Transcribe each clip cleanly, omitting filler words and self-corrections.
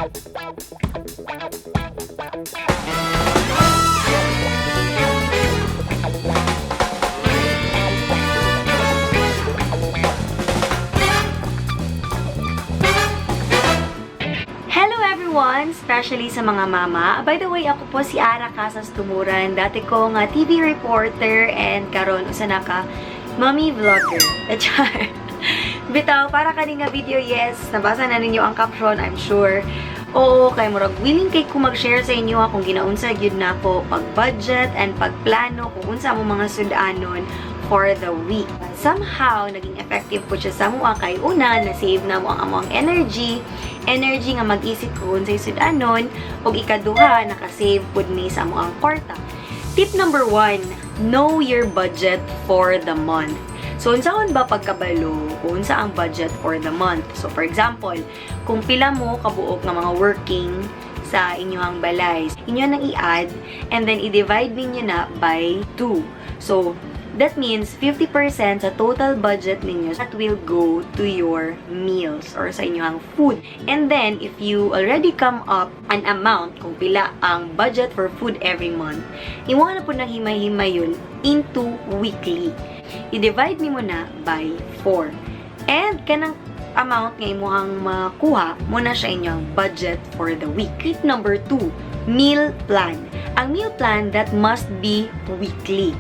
Hello everyone, especially sa mga mama. By the way, ako po si Ara Casas Tumuran, dati ko nga TV reporter and karon usa na ka mommy vlogger. Char. Bitaw, para kani nga video, yes, nabasa na ninyo ang caption, I'm sure. Oo, kay murag willing kay ko mag-share sa inyo akong ginaunsa gyud nako pag-budget and pagplano kung unsa mo mga sudanon for the week. Somehow, naging effective po siya sa mua kay una, na-save na mo ang among energy, energy nga mag-isip ko unsay sudanon, ug ikaduha, naka-save pud ni sa among kwarta. Tip number 1, know your budget for the month. So, unsaon ba pagkabalo kung unsa ang budget for the month? So, for example, kung pila mo kabuok nga mga working sa inyong balay, inyo nang i-add and then i-divide ninyo na by 2. So, that means 50% sa total budget ninyo that will go to your meals or sa inyong food. And then, if you already come up an amount kung pila ang budget for food every month, imuha na po ng himay-himay yun into weekly. I-divide nimo na by 4. And kanang amount nga imuhang makuha mo na siya inyong budget for the week. Tip number 2, meal plan. Ang meal plan, that must be weekly.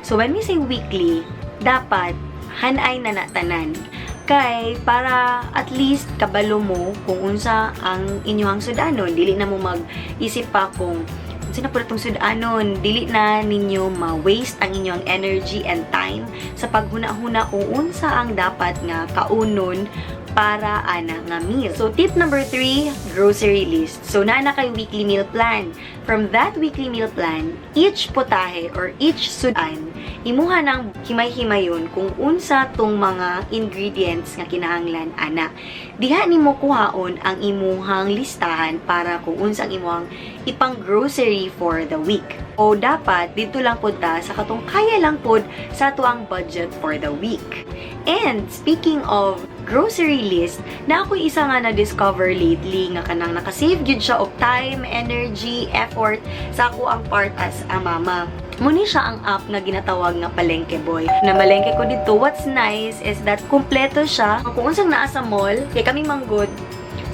So when we say weekly, dapat hanay na natanan. Kay para at least kabalo mo kung unsa ang inyong sudanon, dili na mo mag-isip pa kung unsa na pud itong sudanon, dili na ninyo ma-waste ang inyong energy and time sa paghuna-huna kung unsa ang dapat nga kaunon para ana nga meal. So, tip number 3, grocery list. So, naa na kay weekly meal plan. From that weekly meal plan, each putahe or each sudan, imuha nang himay-himayon kung unsa tong mga ingredients nga kinahanglan ana. Diha nimo kuhaon ang imuhang listahan para kung unsa ang imuhang ipang grocery for the week. O dapat dito lang pud ta sa katong kaya lang pod sa atuang budget for the week. And speaking of grocery list, na ako isa nga na-discover lately nga kanang nakasave gyud siya og time, energy, effort sa ako ang part as a mama. Muni siya ang app nga ginatawag nga Palengke Boy. Na malengke ko dito, what's nice is that kumpleto siya. Kung unsang naa sa mall, kay kami manggod,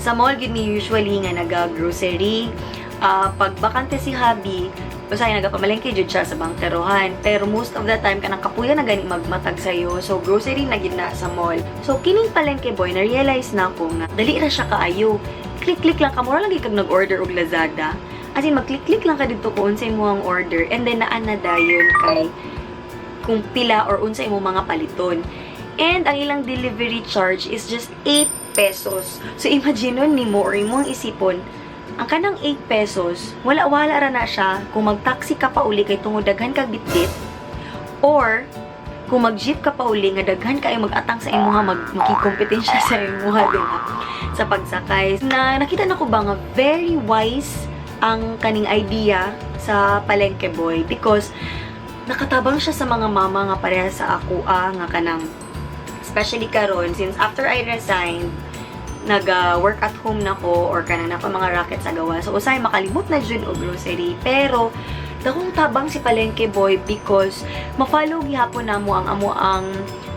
sa mall gyud mi usually nga naga-grocery. Pag bakante si hubby, usahay nagapamalengke jud siya sa bangkerohan. Pero most of the time, kanang kapuya na gani magmatag sayo. So, grocery na gyud na sa mall. So, kining Palengke Boy, na-realize na ako nga, dali ra siya kaayo. Click-click lang ka, mura lang gyud kag nag-order og Lazada. As in, mag-click-click lang ka dito kung unsay mo ang order and then naa na dayon kay kung pila or unsa imo mga paliton. And ang ilang delivery charge is just 8 pesos. So imagine nimo or imong isipon, ang kanang 8 pesos, wala-wala ra na siya kung mag-taxi ka pa uli kay tungod daghan kag bitbit or kung mag-jeep ka pa uli nga daghan kayo mag-atang sa imuha, makikompetensya sa imuha, di ba? Sa pagsakay. Na nakita na ko ba nga very wise ang kaning idea sa Palengke Boy because nakatabang siya sa mga mama nga pareha sa ako nga kanang especially karon since after I resigned, nag-work at home na ko or kanang napa mga racket sa gawa. So usahay makalimot na jud og grocery, pero dakong tabang si Palengke Boy because ma-follow gihapon namo ang amo ang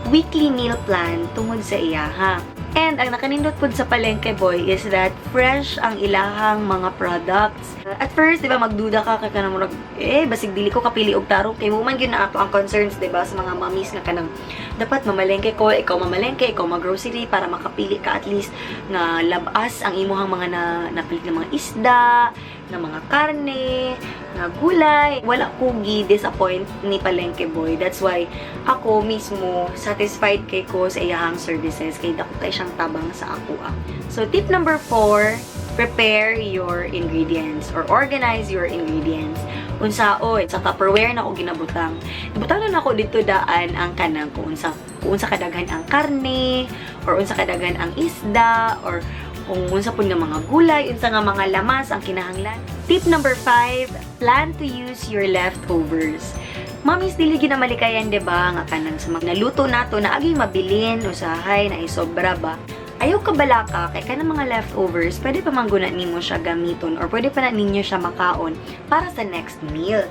weekly meal plan tungod sa iya ha. And ang nakanindot pud sa Palengke Boy is that fresh ang ilahang mga products. At first, di ba, magduda ka kay kanang murag eh basig dili ko kapili og tarong kay mo man gyud na ato ang concerns, di ba, sa mga mommies nga kanang dapat mamalengke ko, ikaw mamalengke, ikaw mag-grocery para makapili ka at least nga labas ang imuhang mga na napilit nga mga isda, nga mga karne, nga gulay. Wala ko gi-disappoint ni Palengke Boy. That's why ako mismo satisfied kay ko sa iyahang services kay dako kay siyang tabang sa ako ah. So tip number 4, prepare your ingredients or organize your ingredients. Unsaon sa Tupperware na ako ginabutang. Ibutang na nako dito daan ang kanang kung unsa kadaghan ang karne or unsa kadaghan ang isda or kung unsa pud nga mga gulay, unsa nga mga lamas ang kinahanglan. Tip number 5, plan to use your leftovers. Mommies, dili gyud na malikayan, di ba? Nga kanang sa mga naluto nato na agi mabilin, usahay, na isobra ba? Ayaw kabalaka kay kanang mga leftovers, pwede pa man guna nimo siya gamiton or pwede pa na ninyo siya makaon para sa next meal.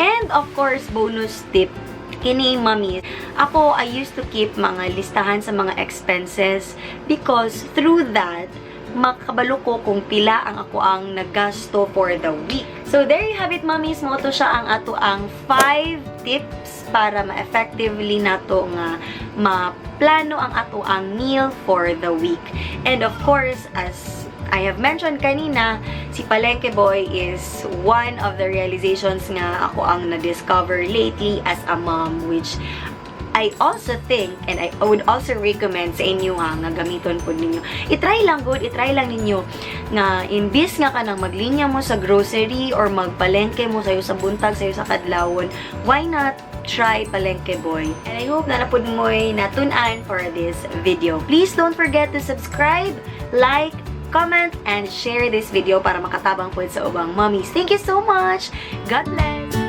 And of course, bonus tip kini, mommy. Ako, I used to keep mga listahan sa mga expenses because through that, makabalo ko kung pila ang ako ang naggasto for the week. So, there you have it, mommies. Mao to siya ang ato ang 5 tips para ma-effectively nato nga maplano ang ato ang meal for the week. And of course, as I have mentioned kanina, si Palengke Boy is one of the realizations nga ako ang na-discover lately as a mom, which I also think and I would also recommend sa inyo ha, nga gamiton po ninyo. I-try lang gud, i-try lang ninyo nga imbis nga kanang maglinya mo sa grocery or magpalengke mo sayo sa buntag, sayo sa kadlawon, why not try Palengke Boy? And I hope na naa pud mo'y natun-an for this video. Please don't forget to subscribe, like, comment, and share this video para makatabang po sa ubang mommies. Thank you so much! God bless!